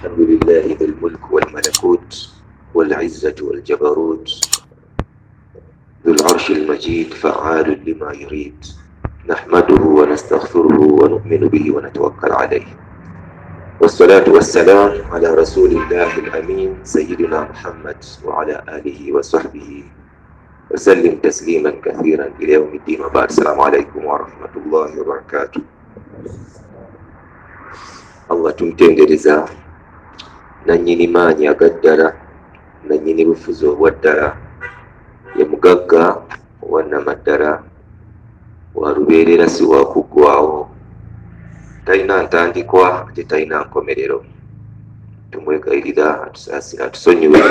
الحمد لله ذي الملك والملكوت والعزة والجبروت ذو العرش المجيد فعال لما يريد نحمده ونستغفره ونؤمن به ونتوكل عليه والصلاة والسلام على رسول الله الأمين سيدنا محمد وعلى آله وصحبه وسلم تسليما كثيرا إلى يوم الدين وبعد. السلام عليكم ورحمة الله وبركاته. Allah tumutendereza, nannyini maanyi agaddala, nannyini bufuzi obwaddala, ye mugagga owannamaddala, wa lubeerera, si wakuggwawo, talina ntandikwa ate talina nkomerero. Tumwegayirira atusaasira, atusonyiwe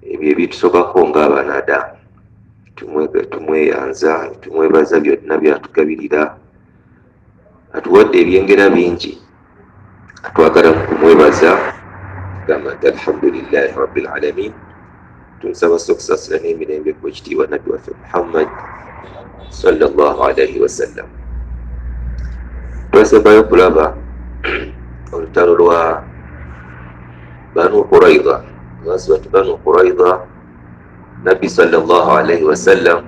ebyo ebitusobako ng'abanadamu. Tumweyanza, tumwebaza byonna byatugabirira, atuwadde ebyengera bingi, atwagala mu kumwebaza, tugamba nti alhamdulillahi rabbil alamin. Tumusaba so okusaasira n'emirembe ku ekitiibwa nabbi waffe Muhammad sallallahu alaihi wasallam. Twasembayo okulaba olutalo lwa Banu Quraidha, ghazwat Banu Quraidha. Nabbi sallallahu alaihi wasallam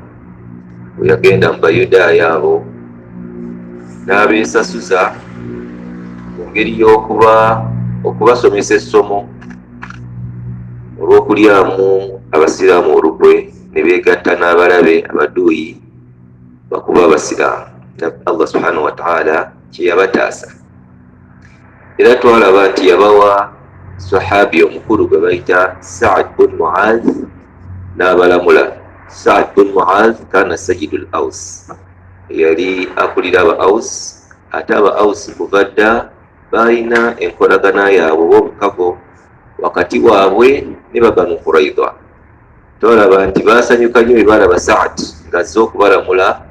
bwe yagenda mu Bayudaaya abo n'abeesasuza mu ngeri y'okuba okubasomesa essomo olw'okulyamu Abasiraamu olukwe ne beegatta n'abalabe abaduuyi bakuba Abasiraamu, Allah subhanahu wataala kyeyabataasa. Era twalaba nti yabawa sahabi omukulu gwe bayita Saad bun Muaz n'abalamula. Saad bun Muaz kana sayidu l Aus, yali akulira aba Aus, ate aba Aus kuva dda balina enkolagana yaabwe oba omukago wakati waabwe ne Babanu Quraidha. Twalaba nti basanyuka nnyo bwe balaba Saad ng'azze okubalamula.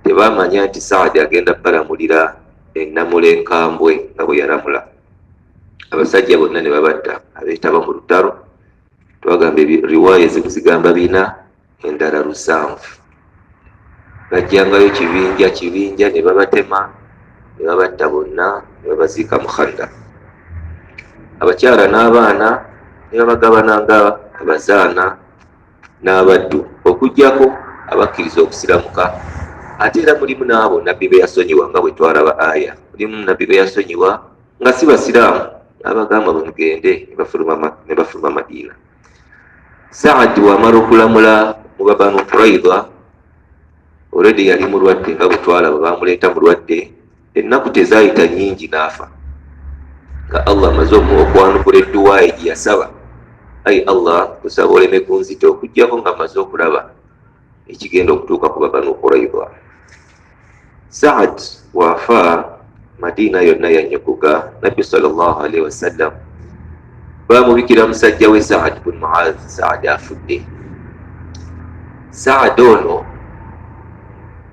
Tebamanya nti Saadi agenda balamulira ennamula enkambwe nga bwe yalamula abasajja bonna ne babatta abeetaba mu lutalo. Twagamba riwaaya ezimu zigamba bina, endala 7. Bajjangayo kibinja kibinja ne babatema ne babatta bonna ne babaziika mu Khanda, abakyala n'abaana ne babagabana nga abazaana n'abaddu, okugjako abakkiriza okusiramuka. Ate era mulimu n'abo nabbi be yasonyiwa, nga bwe twalaba aya, mulimu nabbi be yasonyiwa nga si basiraamu, n'abagamba bwe mugende, ne bafuluma Madiina. Saadi wamala okulamula mu Babanu Quraidha, already yali mulwadde, nga bwe twalaba bamuleeta mulwadde. Ennaku tezaayita nnyingi n'afa, nga Allah amaze okwanukula edduwaayi gye yasaba: "Ayi Allah, kusaba oleme kunzita okugjako nga maze okulaba ekigenda okutuuka ku Babanu Quraidha." Saad wafa, Madiina yonna yanyogoga. Nabbi sallallahu alaihi wasallam bamubikira musajja we Saad bun Muaz, Saad afudde. Saad ono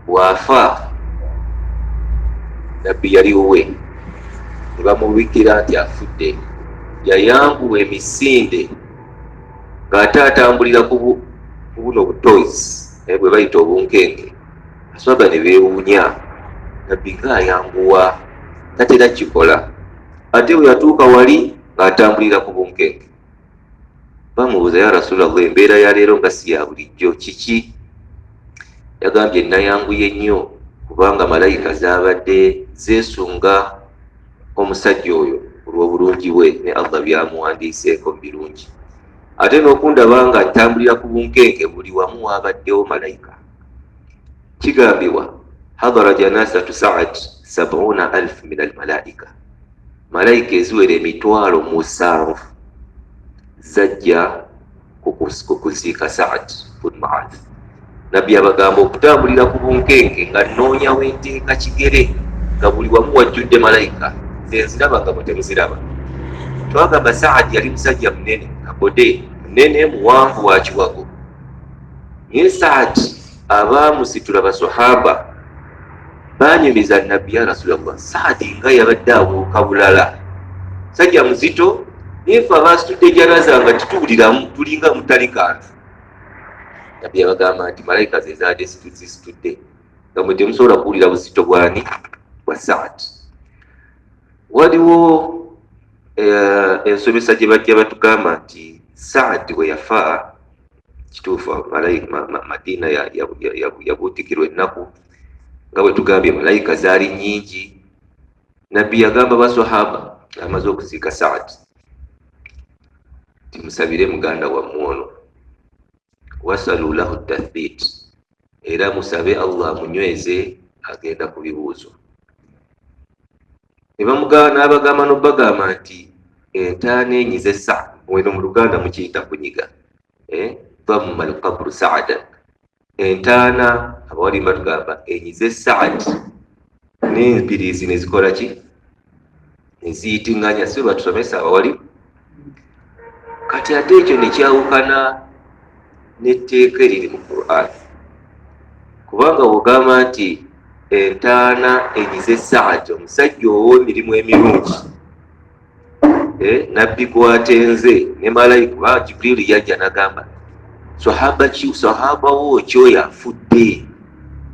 bwafa, nabbi yali wuwe, ne bamubikira nti afudde. Yayanguwa emisinde ng'ate atambulira ku buno butoys naye bwe bayita obunkenke. Aswaba ne beewuunya, nabbi ng'ayanguwa, tatera kikola, ate bwe yatuuka wali ng'atambulira ku bunkenke. Bamubuuza, "Ya Rasulallah, embeera ya leero nga si ya bulijjo, kiki?" Yagambye, "Nayanguye nnyo kubanga malayika zaabadde zeesunga omusajja oyo olw'obulungi bwe ne Allah byamuwandiiseeko mu birungi, ate n'okundaba nga ntambulira ku bunkenke, buli wamu wabaddewo malayika." Kigambibwa hadara janazatu Saad 70,000 min almalaika, malayika eziwera 70,000 zajja ku kuziika Saad bun Muaz. Nabbi abagamba, "Okutambulira ku bunkenke nga nnoonya wenteeka kigere, nga buli wamu wajjudde malayika, nze nziraba nga bwe temuziraba." Twagamba Saadi yali musajja munene, kabode munene, muwanvu, wa kiwago. Naye Saadi abaamusitula basahaba banyumiza nabbi, "Ya Rasulallah, Saadi nga yabadde abuuka bulala, sajja muzito, naye fe abasitudde janaza nga tituwuliramu, tulinga mutali kantu." Nabbi yabagamba nti malayika ze zaadde zisitudde, nga mwe temusobola kuwulira buzito bwani, bwa Saadi. Waliwo Ensomesa gye bajja batugamba nti Saadi bwe yafa, kituufu Madiina yabuutikirwa ennaku, nga bwe tugambye malayika zaali nnyingi. Nabbi yagamba basahaba amaze okuziika Saadi timusabire muganda wammwe ono, wasalu lahu tathbit, era musabe Allah amunyweze agenda ku bibuuzo. Ne bamugamba n'abagamba n'obagamba nti entaana enyize Saad, weno mu Luganda mukiyita kunyiga, dhamma alqabru saadan, entaana abawali batugamba enyize Saad n'empiriizi ne zikola ki, ne ziyitinganya, si batusomesa abawali. Kati ate ekyo ne kyawukana n'etteeka eriri mu Qur'an, kubanga bw'ogamba nti entaana enyize Saad, omusajja ow'emirimu emirungi, nabbi gwatenze ne malayika ba Jibril yajja n'agamba sahaba ki, sahaba wo kyoyo afudde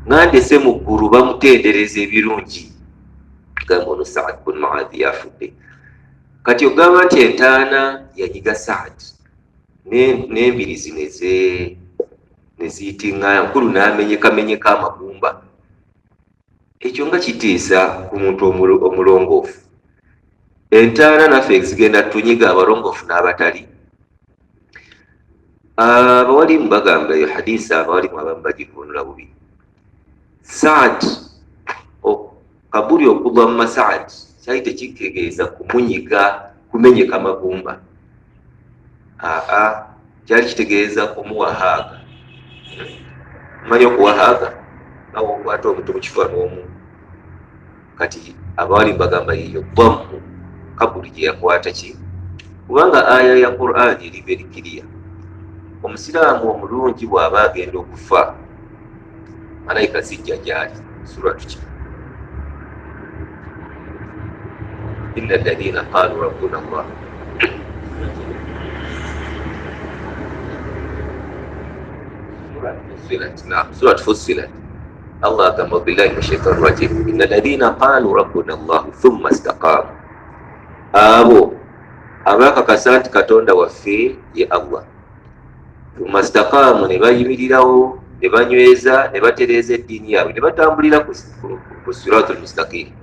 ngandese mu ggulu bamutendereza ebirungi, gamba ono Saad bun Muadh yafudde. Kati ogamba nti entaana yanyiga Saad n'embirizi ne ziyitiŋŋana, nkulu n'amenyekamenyeka amagumba, ekyo nga kitiisa ku muntu omulongoofu. Entaana naffe zigenda tunyiga abalongoofu n'abatali. Abawalimu bagamba eyo hadisa, abawalimu abamu bagivvuunula bubi. Saad kabuli okugwa mu Masaad kyali tekitegeeza kumunyiga kumenyeka magumba, aa kyali kitegeeza kumuwahaaga. Manyi okuwahaaga nawe okwata omuntu mu kifuba n'omu. Kati abawalimu bagamba yeyo dhammu kabuli gye yakwata ki, kubanga aya ya Qur'an eri very clear. Omusiraamu omulungi bw'aba agenda okufa, malayika zijja gy'ali. Suratu ki? Inna alladhina qalu rabbuna Allah, Surat Fussilat. Allah agamba, billahi min shaitani rajim, inna alladhina qalu rabbuna Allah thumma istaqamu, abo abakakasa nti Katonda waffe ye Allah, thumma istaqamu, ne bayimirirawo ne banyweza ne batereeza eddiini yaabwe ne batambulira ku siratul mustaqim,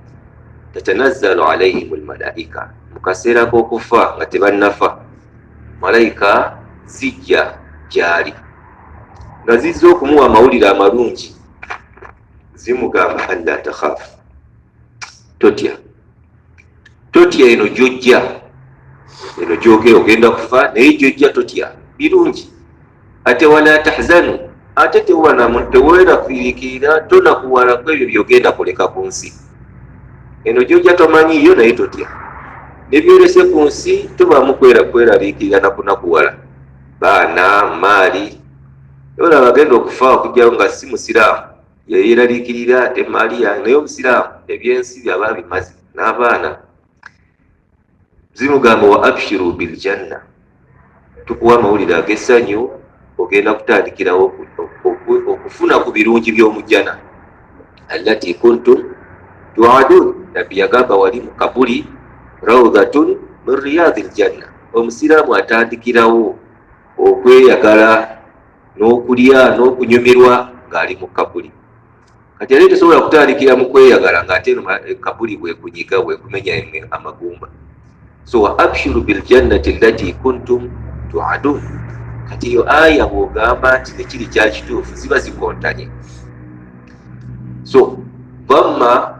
tatanazzalu alaihim almalaika, mu kaseera k'okufa nga tebannafa, malayika zijja gy'ali nga zizza okumuwa amawulire amalungi, zimugamba alla takhafu, totya, totya, eno gyojja, eno gyogera ogenda kufa, naye gyojja totya, birungi. Ate wala tahzanu, ate teweerakwirikirira, tonakuwala ku ebyo byogenda kuleka ku nsi. Eno gyojja tomanyiiyo, naye totya, nebyolese ku nsi tobaamu kweraliikirira nakunakuwala, baana, maali. Olaba agenda okufa okugyawo nga si musiraamu yeyeraliikirira ate maali yange, naye omusiraamu ebyensi byaba bimaze n'abaana. Zimugamba wa abshiru biljanna, tukuwa amawulire ag'essanyu, ogenda kutandikirawo okufuna ku birungi by'omujjana, allati kuntum tuadun. Nabbi yagamba wali mu kabuli raudhatun min riyadi ljanna, omusiraamu atandikirawo okweyagala n'okulya n'okunyumirwa ng'ali mu kabuli. Kati ate tosobola kutandikira mu kweyagala ng'ate eno kabuli bwekunyiga bwekumenya amagumba. So wa abshiru biljannati allati kuntum tuadun. Kati eyo aya bw'ogamba nti nekiri kya kituufu, ziba zikontanye. So dhamma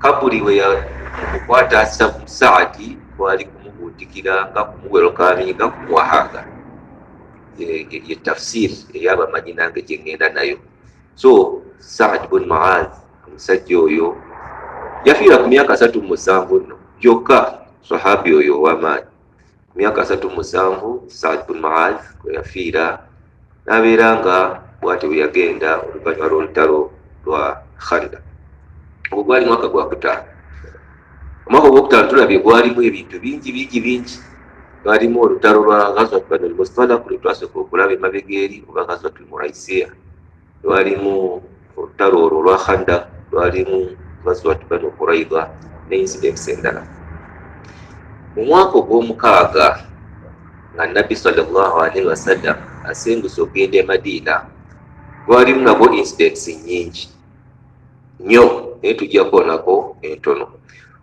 kabuli we mukukwata Saadi kwali kumubuutikira nga kumuwerokaminga kumuwahaaga, ye tafsir eyabamanyi nange gye ŋŋenda nayo. So Saad bun Muadh omusajja oyo yafiira ku myaka 37 nno gyokka, sahabi oyo ow'amaanyi ku myaka 37 Saad bun Muadh kwe yafiira, n'abeera nga bw'atyo bwe yagenda oluvannyuma lw'olutalo lwa Khandak. Ogwo gwali mwaka gwa kutaano. Omwaka ogwokutaano tulabye gwalimu ebintu bingi bingi bingi. Gwalimu olutalo lwa Ghazwat Banu al-Mustalaq lwe twasooka okulaba emabega eri, oba Ghazwat al-Muraisiya, lwalimu olutalo olwo olwa Khandak, lwalimu Ghazwat Banu Quraidha ne incidents endala. Mu mwaka ogw'omukaaga nga Nabbi sallallahu alaihi wasallam asenguse okugenda e Madiina, gwalimu nagwo incidents nnyingi nnyo, naye tujja kuonako entono.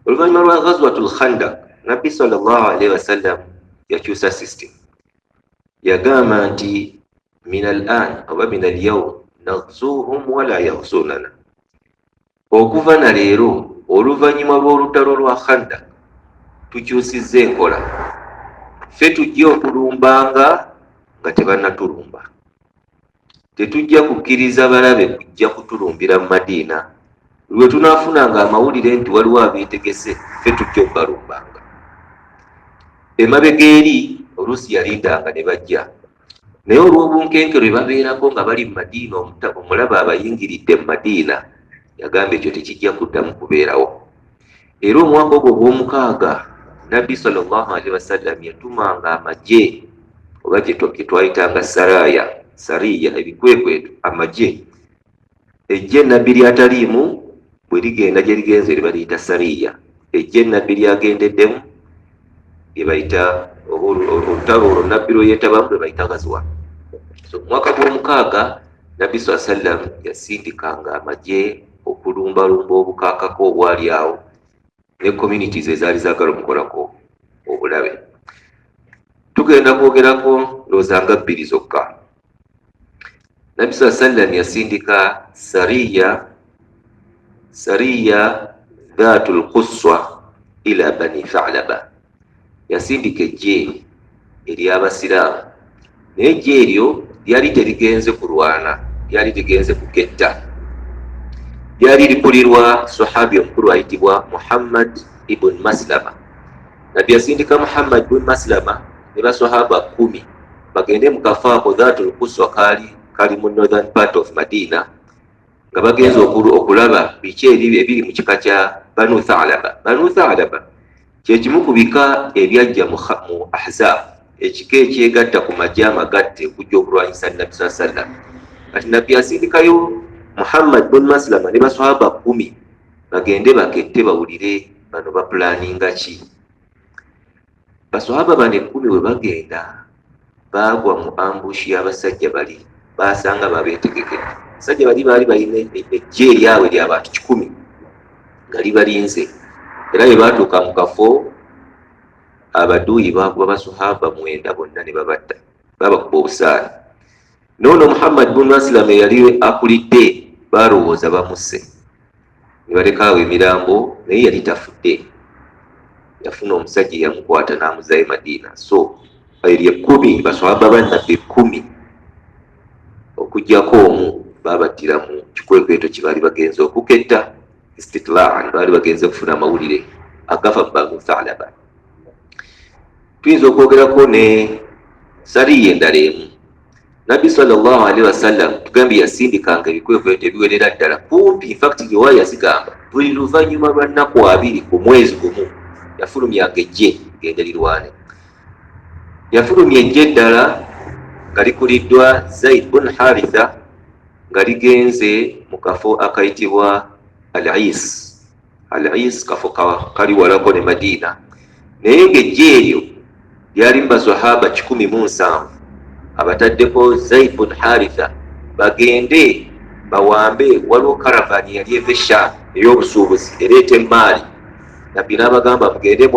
Oluvannyuma lwa Ghazwatul Khandak, Nabbi sallallahu alaihi wasallam yakyusa system. Yagamba nti min al an oba min al yawm naghzuhum wala yaghzunana, okuva na leero oluvannyuma lw'olutalo lwa Khandak tukyusizza enkola, ffe tujja okulumbanga nga tebannatulumba, tetujja kukkiriza balabe kujja kutulumbira mu Madiina. Lwe tunaafunanga amawulire nti waliwo abeetegese, ffe tujja okubalumbanga. Emabega eri oluusi yalindanga ne bajja, naye olw'obunkenke lwe babeerako nga bali mu Madiina, omulaba abayingiridde mu Madiina, yagamba ekyo tekijja kuddamu kubeerawo. Era omwaka ogwo ogw'omukaaga Nabbi sallallahu alaihi wasallam yatumanga amagye, oba gye twayitanga saraya, sariya, ebikwekweto, amagye. Ejje Nabbi lyataliimu bwe ligenda gye ligenze lye baliyita sariya, ejje Nabbi lyagendeddemu lye bayita olutalo olwo Nabbi lwe yeetabamu lwe bayita Ghazwa. So mwaka gw'omukaaga Nabbi saa sallam yasindikanga amagye okulumbalumba obukaakako obwali awo ne communities ezaali zaagala omukolako obulabe. Tugenda kwogerako ndowooza nga bbiri zokka. Nabbi saa sallam yasindika sariya, sariya dhatul quswa ila Bani Thalaba. Yasindika ejje ery'abasiraamu, naye ejje eryo lyali terigenze kulwana, lyali ligenze kuketta. Lyali likulirwa sahabi omukulu ayitibwa Muhammad ibn Maslama. Nabbi yasindika Muhammad ibn Maslama ne basahaba 10 bagende mu kafo ako Dhatul Quswa, kaali kali mu northern part of Madina, nga bagenze okulaba biki ebiri mu kika kya Banu Thalaba. Banu Thalaba kye kimu ku bika ebyajja mu Ahzab, ekika ekyegatta ku magye amagatte okujja okulwanyisa Nabbi saa sallam. Kati Nabbi asindikayo Muhammad bun Maslama ne basahaba 10 bagende bakette bawulire bano bapulaninga ki. Basahaba bano 10 bwe bagenda baagwa mu ambushi y'abasajja bali, basanga babeetegekedde. Abasajja bali baali balina ejje eryabwe ly'abantu 100 nga libalinze, era bwe baatuuka mu kafo abaduuyi baakuba basahaba 9 bonna ne babatta, babakuba obusaale. Noono Muhammad bun Maslama eyali akulidde baalowooza bamusse ne balekaawo emirambo, naye yali tafudde, yafuna omusajja eyamukwata n'amuzaayo e Madiina. So eryo 10 baswahaba ba Nabbi 10 okuggyako omu baabattira mu kikwekweto kye baali bagenze okuketta istitlaan, baali bagenze kufuna amawulire agafa mu Banu Thalaba. Tuyinza okwogerako ne sariya endala emu. Nabbi sallallahu alaihi wasallam tugambye yasindikanga ebikwekweto ebiwerera ddala kumpi, infact riwaya zigamba buli luvannyuma lwa nnaku 2 ku mwezi gumu yafulumyanga ejje genda lirwane. Yafulumya ejje eddala nga likuliddwa Zaid bun Haritha nga ligenze mu kafo akayitibwa Al-Is. Al-Is kafo kali walako ne Madina, naye ng'ejje eryo lyalimu basahaba 170 abataddeko Zaid bun Haritha bagende bawambe. Waliwo karavani yali eva e Sham ey'obusuubuzi ereeta emaali. Nabbi n'abagamba mugende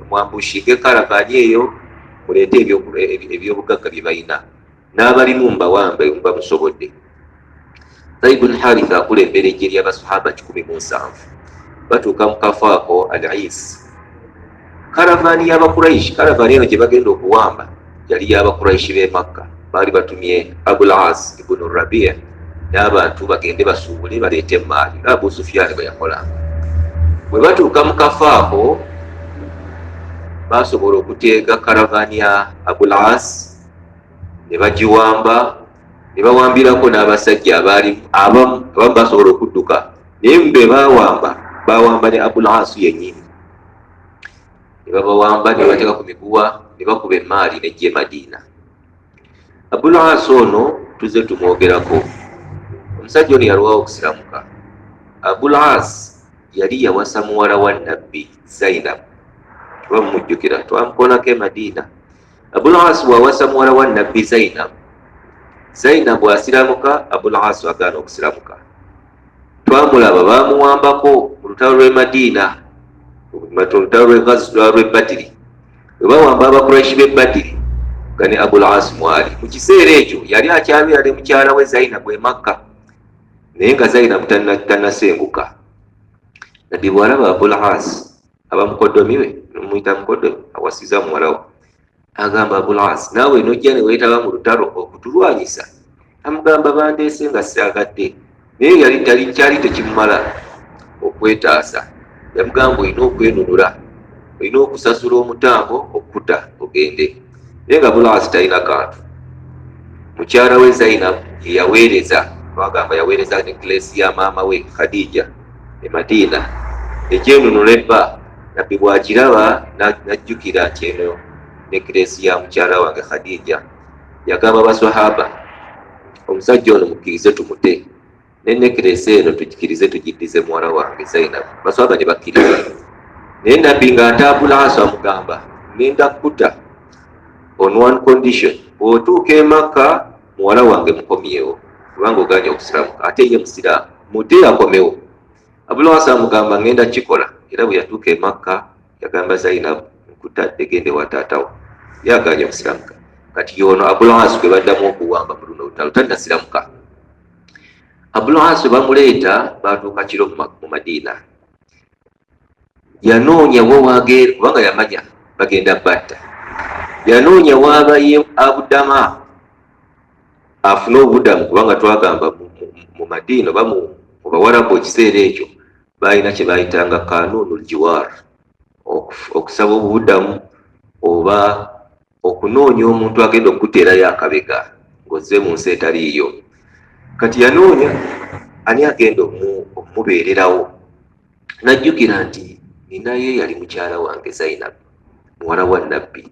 mwambushinge karavani eyo muleete ebyobugagga bye balina, n'abalimu mbawambe muba musobodde. Zaid bun Haritha akulembera ejje ly'abasahaba 170, batuuka mu kafo ako Al-Is. Karavani y'Abakuraishi, karavani eno gye bagenda okuwamba yali y'Abakuraishi b'e Makka. Baali batumye Abul As ibn Rabi' n'abantu bagende basuubule baleete emaali nga Abu Sufyaani bwe yakolanga. Bwe batuuka mu kafo ako baasobola okuteega karavani ya Abul As ne bagiwamba, ne bawambirako n'abasajja abaalimu abamu basobola okudduka, naye mbe baawamba ne Abul As yennyini, ne babawamba ne bateeka ku miguwa ne bakuba emaali n'ejja e Madiina. Abul As ono tuzze tumwogerako, omusajja ono yalwawo okusiramuka. Abul As yali yawasa muwala wa Nabbi Zainab. Oba mumujjukira, twamukoonako e Madiina. Abul As bw'awasa muwala wa Nabbi Zainab, Zainab asiramuka, Abul As agaana okusiramuka. Twamulaba bamuwambako mu lutalo lw'e Madiina, mu lutalo lw'e Badiri, bwe bawamba Abakuraishi b'e Badiri nga ne Abul As mwali. Mu kiseera ekyo yali akyabeera ne mukyala we Zainabu e Makka, naye nga Zainabu tannasenguka. Nabbi bw'alaba Abul As aba mukoddomi we, nomuyita mukoddomi, awasiza muwala we, agamba Abul As, naawe nojja ne weetaba mu lutalo okutulwanyisa? Amugamba, bandeese nga saagadde. Naye yali tali kyali tekimumala okwetaasa. Yamugamba, olina okwenunula, olina okusasula omutango okukuta ogende. Naye nga Abul As talina kantu. Mukyala we Zainab yeyaweereza, twagamba yaweereza necklace ya maama we Khadija e Madiina ekyenunula ebba. Nabbi bw'agiraba n'ajjukira nti eno necklace ya mukyala wange Khadija. Yagamba baswahaba, omusajja ono mukkirize tumute, ne necklace eno tugikirize tugiddize muwala wange Zainab. Baswahaba ne bakkiriza. Naye Nabbi ng'ata Abul As amugamba, ngenda kukuta on one condition, bw'otuuka e Makka muwala wange mukomyewo, kubanga oganye okusiramuka ate ye musiraamu, mute akomewo. Abul As amugamba, ngenda kikola. Era bwe yatuuka e Makka yagamba Zainab, nkutadde, gende wa taatawo. Yaganye okusiramuka. Kati yono Abul As gwe baddamu okuwamba mu luno olutalo tannasiramuka. Abul As bwe bamuleeta, batuuka kiro mu Madiina. Yanoonya wo wagenda, kubanga yamanya bagenda batta. Yanoonya waabaye abudama afune obudamu, kubanga twagamba mu Madiina oba mu Bawarabu ekiseera ekyo balina kye bayitanga kanunu ljiwar, okusaba obubudamu oba okunoonya omuntu agenda okukuteerayo akabega ng'ozze mu nsi etaliiyo. Kati yanoonya ani agenda omubeererawo. Najjukira nti ninaye yali mukyala wange Zainab, muwala wa Nabbi.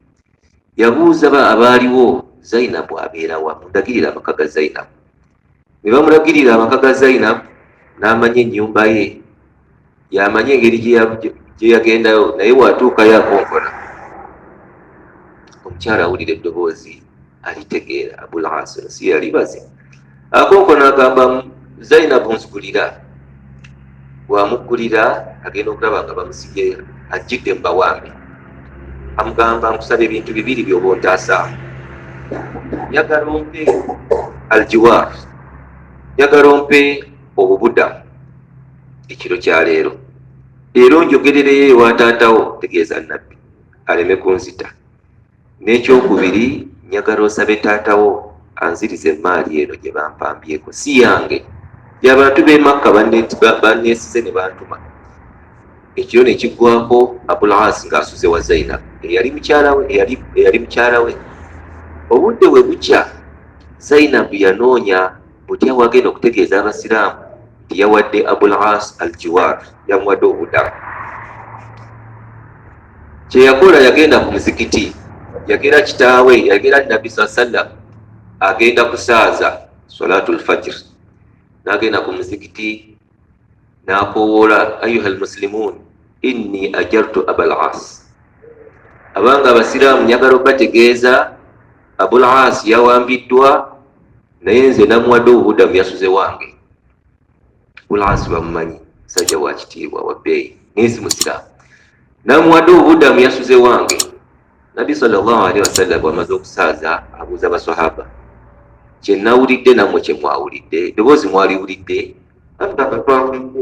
Yabuuza abaaliwo, Zainabu abeerawa? Mundagirira amaka ga Zainabu. Ne bamulagirira amaka ga Zainab, n'amanya ennyumba ye, yamanya engeri gye yagendayo. Naye bw'atuukayo akonkona, omukyala awulira eddoboozi, alitegeera Abul As si yalibaze. Akonkona, agamba, Zainabu, nzigulira. Bw'amuggulira agenda okulaba nga bamusibye, ajjidde mu bawambe. Amugamba, nkusaba ebintu bibiri by'oba ontaasaamu. Njagala ompe aljiwar, njagala ompe obubudamu ekiro kya leero, era onjogerereyo ewa taatawo, tegeeza Nabbi aleme kunzita. N'ekyokubiri, njagala osabe taatawo anziriza emaali eno gye bampambyeko, si yange, yabantu b'e Makka banneesize ne bantuma. Ekiro ne kiggwako Abul As ng'asuze wa Zainab eyali mukyala we, eyali mukyala we. Obudde bwe bukya, Zainab yanoonya butya wagenda okutegeeza abasiraamu nti yawadde Abul As aljiwar, yamuwadde obudamu. Kyeyakola, yagenda ku muzikiti, yagera kitaawe, yagera Nabbi saa sallam agenda kusaaza salatu lfajir, n'agenda ku muzikiti n'akowoola, ayuha almuslimun, inni ajartu Abal As. Abanga abasiraamu, njagala obategeeza Abul As yawambiddwa, naye nze namuwadde obubudamu, yasuze wange. Abul As bamumanyi, musajja wa kitiibwa, wa bbeeyi, naye si musiraamu. Namuwadde obubudamu, yasuze wange. Nabbi sallallahu alaihi wasallam bwamaze okusaaza abuuza baswahaba, kyenawulidde nammwe kyemwawulidde, eddoboozi mwaliwulidde? Agamba, twawulidde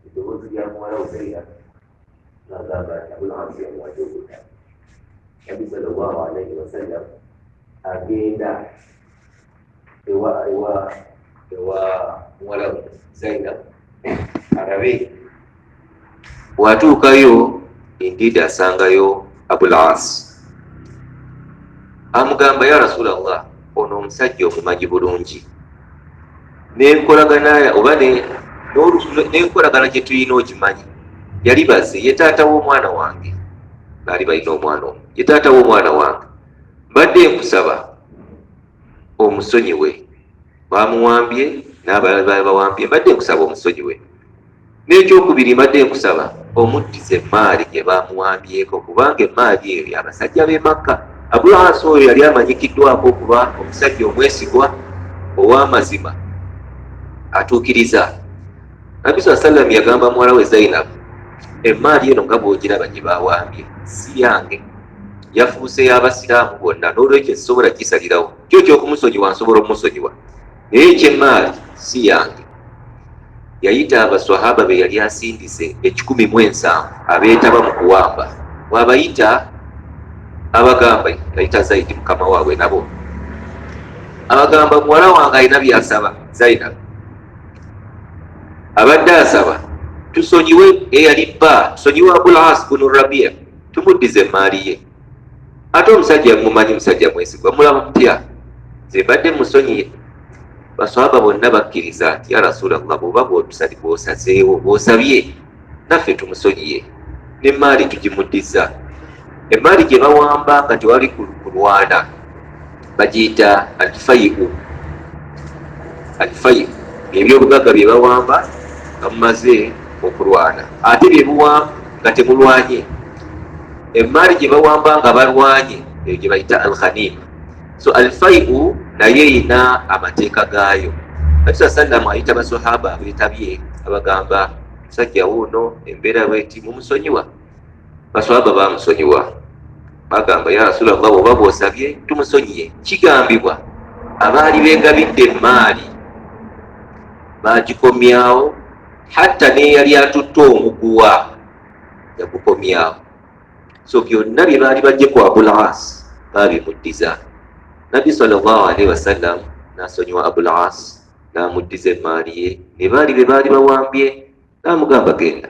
eddoboozi lya muwala Uzaira ng'agamba nti Abul As yamuwadde obudamu. Nabbi sallallahu alaihi wasallam agenda ewa muwala we Zainab alabe. Bw'atuukayo, indeed asangayo Abul As. Amugamba, ya Rasulallah, ono omusajja omumanyi bulungi, nenkolagana oba n'enkolagana gye tulina ogimanyi, yali baze, ye taata w'omwana wange, baali balina omwana omu, ye taata w'omwana wange. Mbadde nkusaba omusonyiwe, bamuwambye n'abalala bawambye, mbadde nkusaba omusonyiwe. N'ekyokubiri, mbadde nkusaba Omuddize emaali gye bamuwambyeko, kubanga emaali eyo yabasajja b'e Makka. Abul Asi oyo yali amanyikiddwako okuba omusajja omwesigwa, ow'amazima, atuukiriza. Nabbi saa sallam yagamba muwala we Zainabu, emaali eno nga bwogiraba gye bawambye si yange, yafuuse y'abasiraamu bonna, n'olwekyo nsobola kisalirawo kyo ekyokumusonyiwa, nsobola okumusonyiwa, naye ekyemaali si yange. Yayita abaswahaba be yali asindise 170 abeetaba mu kuwamba. Bw'abayita abagamba, yayita Zaidi mukama waabwe nabo, abagamba, muwala wange alina byasaba, Zainab abadde asaba tusonyiwe eyali bba, tusonyiwe Abul As bunu Rabia, tumuddize emaali ye. Ate omusajja mumanyi, musajja mwesigwa, mulaba mutya? Nze mbadde musonyiye. Baswahaba bonna bakkiriza nti, ya Rasulallah, bwoba bwosazeewo, bwosabye, naffe tumusonyiye nemaali tugimuddiza. Emaali gye bawamba nga tewali kulwana bagiyita alfaiu. Alfaiu ebyobugagga bye bawamba nga mumaze okulwana, ate byebuwamba nga temulwanye. Emaali gye bawamba nga balwanye eyo gye bayita alghanima. So alfaiu naye erina amateeka gaayo. Atusa sallamu ayita basahaba abeetabye, abagamba, musajja wuuno embeera bweti, mumusonyiwa? Basahaba bamusonyiwa, bagamba, ya Rasulallah, bwoba bwosabye tumusonyiye. Kigambibwa abaali begabidde emaali bagikomyawo, hatta neyali atutte omuguwa yagukomyawo. So byonna bye baali bajje ku Abul As babimuddiza. Nabbi sallallahu alaihi wasallam nasonyiwa Abul As, namuddiza emaali ye ne baali be baali bawambye, namugamba, genda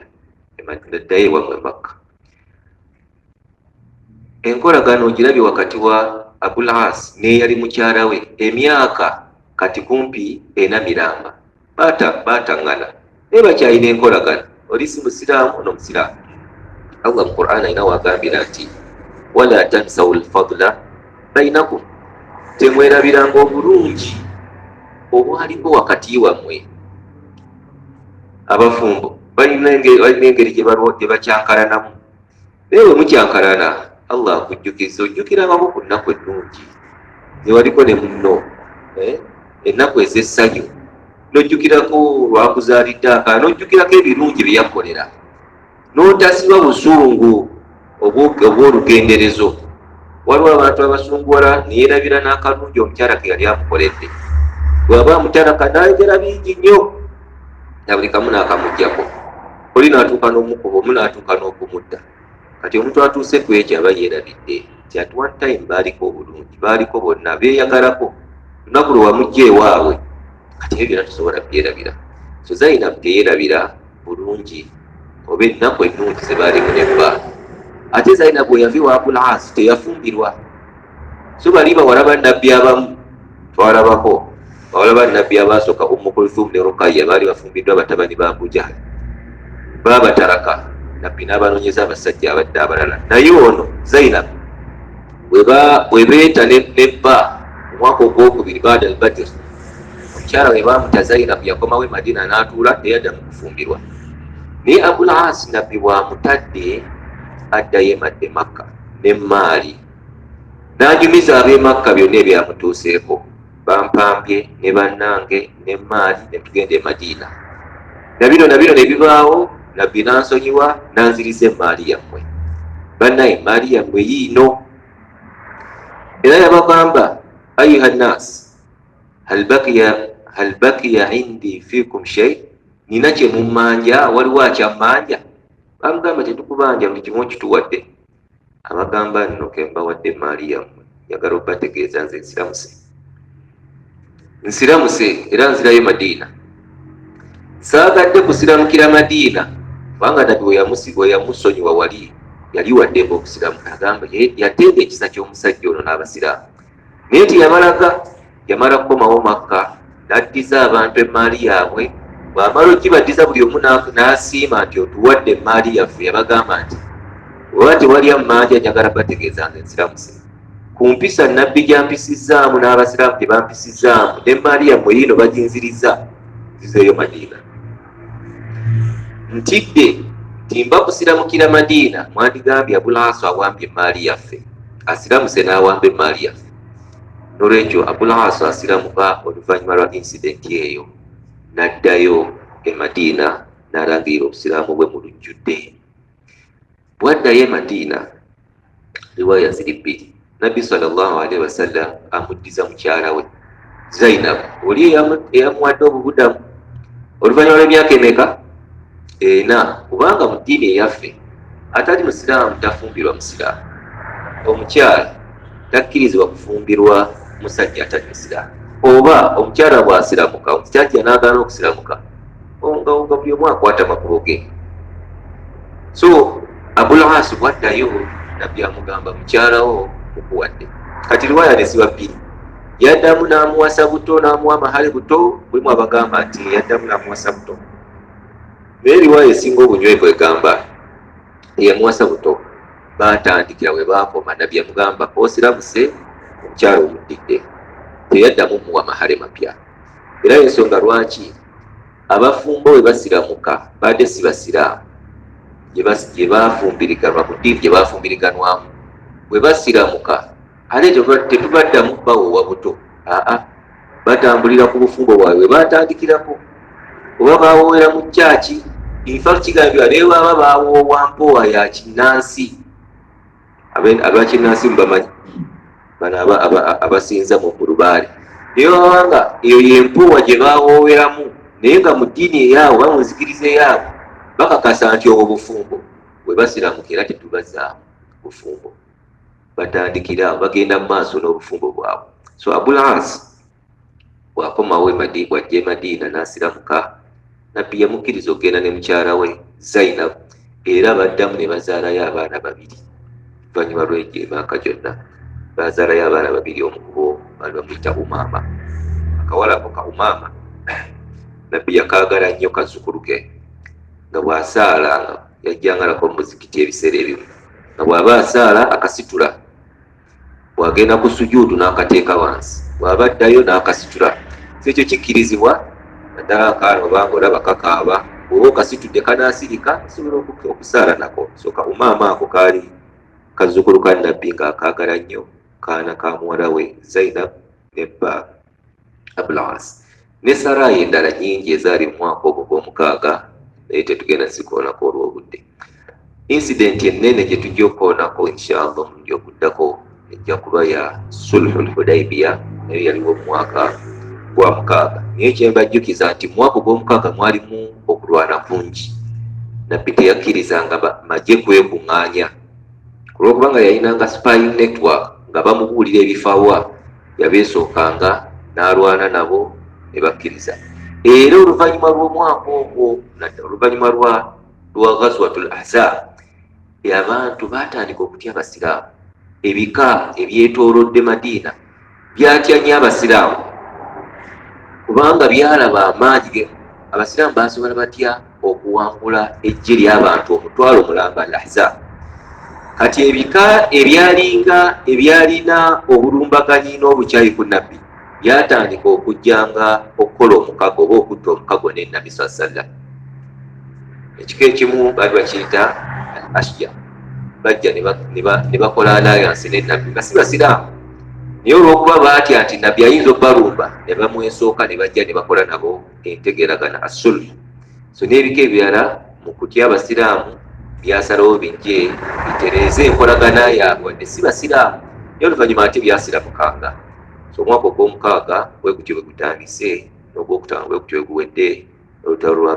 ddayo ewammwe Makka. Enkolagano ogirabye wakati wa Abul As n'eyali mukyala we emyaka kati kumpi 4 miramba, baataŋŋana naye bakyalina enkolagano. Oli si musiraamu, ono musiraamu. Allah mu Quran alina wagambira nti, wala tansawu lfadla bainakum, temwerabiranga obulungi obwaliko wakati wammwe. Abafumbo balina engeri gye bakyankalanamu, naye bwe mukyankalana, Allah akujjukiza, ojjukirangako ku nnaku ennungi zewaliko ne munno, ennaku ez'essanyu, n'ojjukirako lwakuzaalidde akaana, n'ojjukirako ebirungi bye yakolera, n'otasiba busungu obw'olugenderezo. Waliwo abantu abasunguwala neyerabira n'akalungi omukyala ke yali amukoledde. Bw'aba amutalaka n'ayogera bingi nnyo na buli kamu n'akamugjako, oli n'atuuka n'omukuba, omu n'atuuka n'okumutta. Kati omuntu atuuse ku ekyo aba yeerabidde nti at one time baaliko obulungi, baaliko bonna beeyagalako lunaku lwe wamujja ewaabwe. Kati ebyo byonna tusobola byerabira. So Zainab teyerabira bulungi oba ennaku ennungi ze baalimu nebba. Ate Zainab bwe yava ewa Abul As teyafumbirwa. So bali bawala bannabbi abamu twalabako, bawala bannabbi abasooka, Ummu Kulthum ne Rukaya, baali bafumbiddwa batabani ba Abu Jahal, baabatalaka, nabbi n'abanoonyeza abasajja abadde abalala. Naye ono Zainab bwe beeta ne bba mu mwaka ogwokubiri baada al Badir, omukyala we baamuta, Zainab yakomawo e Madina n'atuula, teyadda mu kufumbirwa. Naye Abul Asi nabbi bw'amutadde addayo emadde Makka n'emmaali, n'anyumiza ab'e Makka byonna ebyamutuuseeko, bampambye ne bannange n'emmaali ne tugenda e Madiina, na bino na bino ne bibaawo, nabbi n'ansonyiwa n'anziriza emmaali yammwe. Bannaye, emmaali yammwe yiino. Era yabagamba, ayuha nnas, hal bakiya indi fikum shay, nina kye mummanja? Waliwo akyammanja? Bamugamba, tetukubanja, buli kimu okituwadde. Abagamba, nno kembawadde emaali yammwe, njagala obbategeeza nze nsiramuse, nsiramuse era nzirayo Madiina. Saagadde kusiramukira Madiina kubanga nabbi we yamusonyiwa wali yali waddembe okusiramuka. Agamba yateega ekisa ky'omusajja ono n'abasiraamu, naye teyabalaga. Yamala kukomawo Makka n'addiza abantu emaali yaabwe. Bw'amala okibaddiza, buli omu n'asiima nti otuwadde emaali yaffe. Yabagamba nti oba tewali ammanja, njagala bategeeza nze nsiramuse ku mpisa nabbi gyampisizaamu n'abasiraamu gye bampisizaamu, n'emaali yammwe yiino baginziriza, nzizeeyo Madiina. Ntidde Timba kusiramukira Madiina, mwandigambye Abulaasu awambye emaali yaffe, asiramuse n'awamba emaali yaffe. Nolwekyo Abulaasu asiramuka oluvannyuma lwa incident eyo, n'addayo e Madiina n'alangirira obusiraamu bwe mu lujjudde. Bw'addayo e Madiina, riwaaya ziri bbiri. Nabbi sallallahu alaihi wasallam amuddiza mukyala we Zainab, oli eyamuwadde obubudamu oluvannyuma lw'emyaka emeka? Ena. Kubanga mu ddiini eyaffe atali musiraamu tafumbirwa musiraamu, omukyala takkirizibwa kufumbirwa musajja atali musiraamu, oba omukyala bw'asiramuka omusajja n'agaana okusiramuka, nga buli omu akwata makubo ge. So Abul As bwaddayo, Nabbi amugamba, mukyalawo mukuwadde. Kati riwaaya ne ziba bbiri: yaddamu n'amuwasa buto, n'amuwa amahale buto. Mulimu abagamba nti yaddamu n'amuwasa buto, naye riwaaya esinga obunywevu egamba eyamuwasa buto, batandikira we baakoma. Nabbi yamugamba, osiramuse, omukyala omuddidde. Teyaddamu muwa mahale mapya. Era ensonga lwaki abafumbo bwe basiramuka, badde si basiraamu gye bafumbiriganwa mu ddiini gye bafumbiriganwamu, bwe basiramuka ate tetubaddamu bawoowa buto, aa, batambulira ku bufumbo bwabwe bwe batandikirako, oba bawoowera mu kyaki. Infact kigambibwa naye baba bawoowa mpowa ya kinnansi. Abakinnansi mubamanyi bano abasinza mu lubaale, naye babanga eyo yempowa gye bawooweramu, naye nga mu ddiini eyaabwe oba mu nzikiriza eyaabwe bakakasa nti obwo bufumbo, bwe basiramuka era tetubazaamu bufumbo, batandikira bagenda mu maaso n'obufumbo bwabwe. So Abul As bwakomawo, bwajja e Madiina n'asiramuka, Nabbi yamukkiriza okugenda ne mukyala we Zainab, era baddamu ne bazaalayo abaana babiri. Oluvannyuma lwegyo emyaka gyonna bazaalayo abaana babiri. Omu kubo baali bamuyita Umaama. Akawala ako ka Umaama Nabbi yakaagala nnyo, kazzukulu ke, nga bw'asaala nga yajjangalako mu muzikiti ebiseera ebimu, nga bw'aba asaala akasitula, bw'agenda ku sujuudu n'akateeka wansi, bw'aba addayo n'akasitula. So ekyo kikkirizibwa, naddala akaana obanga olaba kakaaba, bw'oba okasitudde kanaasirika, osobola okusaala nako. So ka Umaama ako kaali kazzukulu ka Nabbi ng'akaagala nnyo, kaana ka muwala we Zainab ne bba Abul As. Ne saraya endala nyingi ezaali mu mwaka ogwo gw'omukaaga, naye tetugenda zikoonako olw'obudde. Incident ennene gye tujja okukoonako inshallah omulundi oguddako ejja kuba ya Sulhu Lhudaibiya, nayo yaliwo mu mwaka gwa mukaaga. Naye kyembajjukiza nti mu mwaka ogw'omukaaga mwalimu okulwana kungi. Nabbi teyakkirizanga magye kwekuŋŋaanya, olwokubanga yalinanga spying network nga bamubuulira ebifawa, yabeesookanga n'alwana nabo ne bakkiriza. Era oluvannyuma lw'omwaka ogwo, oluvannyuma lwa Ghazwatul Ahzab, abantu batandika okutya abasiraamu. Ebika ebyetoolodde Madiina byatya nnyo abasiraamu, kubanga byalaba amaanyi ge abasiraamu basobola batya okuwangula ejje ly'abantu 100,000, al Ahzab. Kati ebika ebyalinga ebyalina obulumbaganyi n'obukyayi ku Nabbi byatandika okujjanga okukola omukago oba okutta omukago ne Nabbi saa sallam. Ekika ekimu baali bakiyita al Ashja, bajja ne bakola alliance ne Nabbi nga si basiraamu, naye olw'okuba baatya nti Nabbi ayinza okubalumba, ne bamwesooka ne bajja ne bakola nabo entegeeragana, asulh. So n'ebika ebirala mu kutya abasiraamu byasalawo bijje bitereeze enkolagana yaabwe wadde si basiraamu, naye oluvannyuma ate byasiramukanga. So omwaka ogw'omukaaga bwe gutyo bwe gutandise, n'ogwokutaano bwe gutyo bwe guwedde, olutalo lwa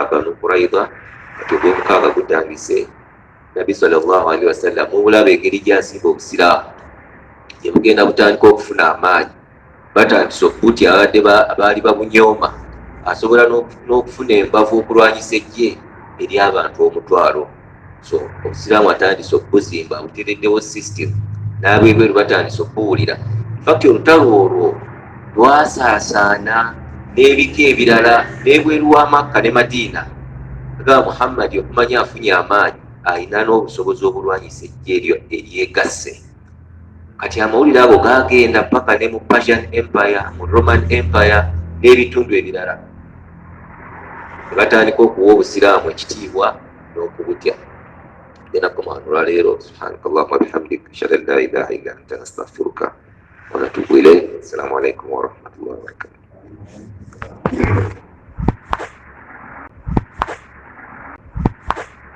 Banu Quraida. Kati ogw'omukaaga gutandise. Nabbi sallallahu alaihi wasallam mubulaba engeri gy'asimba obusiraamu gye bugenda butandika okufuna amaanyi, batandise okubutya abadde baali babunyooma. Asobola n'okufuna embavu okulwanyisa ejje ery'abantu 100,000. So obusiraamu atandise okubuzimba, butereddewo system, n'abebweru batandise okubuwulira. Infact olutalo olwo lwasaasaana n'ebika ebirala n'ebweru wa Makka ne Madiina. Agamba Muhammadi okumanya afunye amaanyi, ayina n'obusobozi obulwanyisa ejje eryo eryegasse. Kati amawulire ago gagenda paka ne mu Persian Empire, mu Roman Empire n'ebitundu ebirala, ne batandika okuwa obusiraamu ekitiibwa. N'okubutya. Genda koma wano olwaleero. Subhanaka allahuma bihamdik, ashhadu an la ilaha illa anta, nastaghfiruka wa natubu ilayk. Assalamu alaikum warahmatullahi wabarakatuh.